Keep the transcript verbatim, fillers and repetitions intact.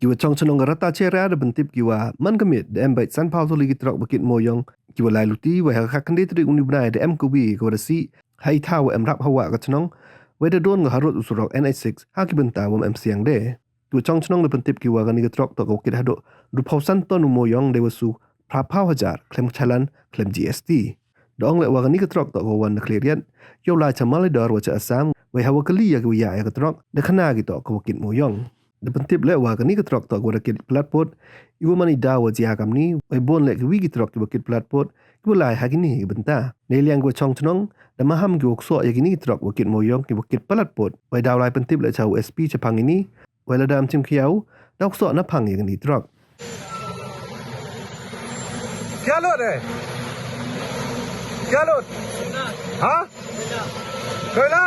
Ki wa chong chnong ka Rata Chera da pyntip ki wa man ka miet da em beit san phaw tylli ki truck wa kit mooyong ki wa lai luti, wei ha ka khyndai tarik uni u bnai da em ka wi ka wa da sih ha i thaw wa em rap hawa ka chnong, wei da don ka harud u surok N H six ha ki bynta wa em siang de. Ki wa chong chnong da pyntip ki wa kani ka truck toh ka wa kit hadooh du phaw san ton u mooyong, de wa su phra phaw hajar khlem challan khlem G S T. Da ong le wa kani ka truck toh ka wa wan na Khliehriat, yow lai cha Maledor wa cha Assam, wei ha wa kylli ya ki wa ya ya ka truck da khana ki toh ka wa kit mooyong. Da pyntip le wa kani ka truck toh ka wa da kit palat pud, i wa man i daw wa jia kamni, wei bun le ki wi ki truck ki wa kit palat pud ki wa lai ha kini ki bynta. Nei liang ki wa chong chnong da maham ki wa ksoh ya kini ki truck wa kit mooyong ki wa kit palat pud, wei daw lai pyntip le cha u S P chaphang ini, wei lada em chim khiaw daw ksoh na phang ya kini ki truck. क्या लोड है? क्या लोड? हाँ? कोयला?